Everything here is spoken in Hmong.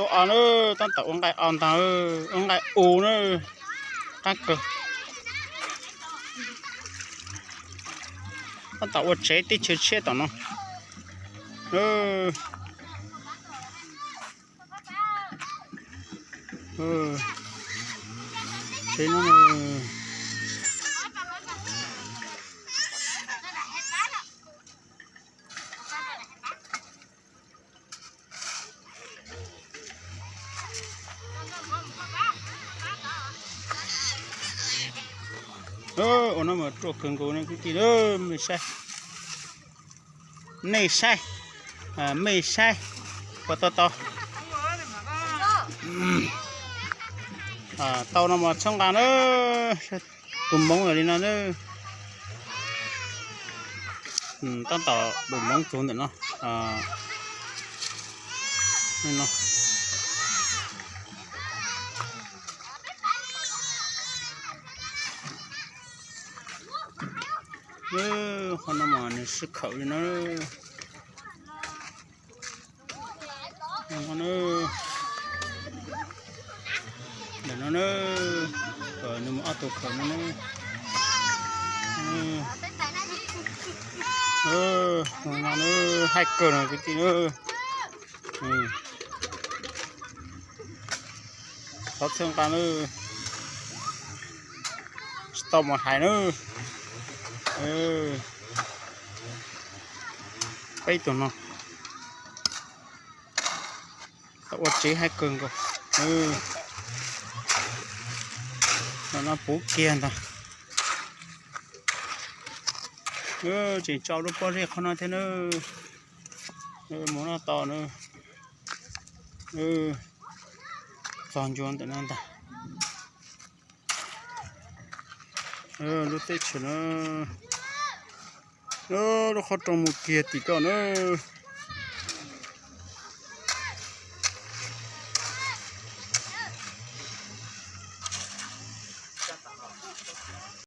Ua o na, tab tom ua nqaij o ntag, ua nqaij u na, qab kawg. Tab tom ua tsev teb chaws tshiab tom no. Tsev no. Ua no mas ruaj kawg nkaus ne kwv tij, mej saib, nej saib, mej saib, puas tau tau. Tau no mas txhawb nqa na, tus hmoov li no na. Tab tom tus hmoov txug ntawm no. Qhov no mas nws sib khawm li no. Ntawm no na, nws mus ob tug khawm no na. Haib kawg no kwv tij na. Thov txhawb nqa na, tsis tau mus hais na. Peb tug no tau ua tsev haib kawg nkaus. No puv kiag ntag. Tseem tso lub pob zeb qhov no thiab na. Mus no tos na. Txog ncua ntawm no ntag. Lub teb chaws no, lub qhov rooj mus kiag tim ko na.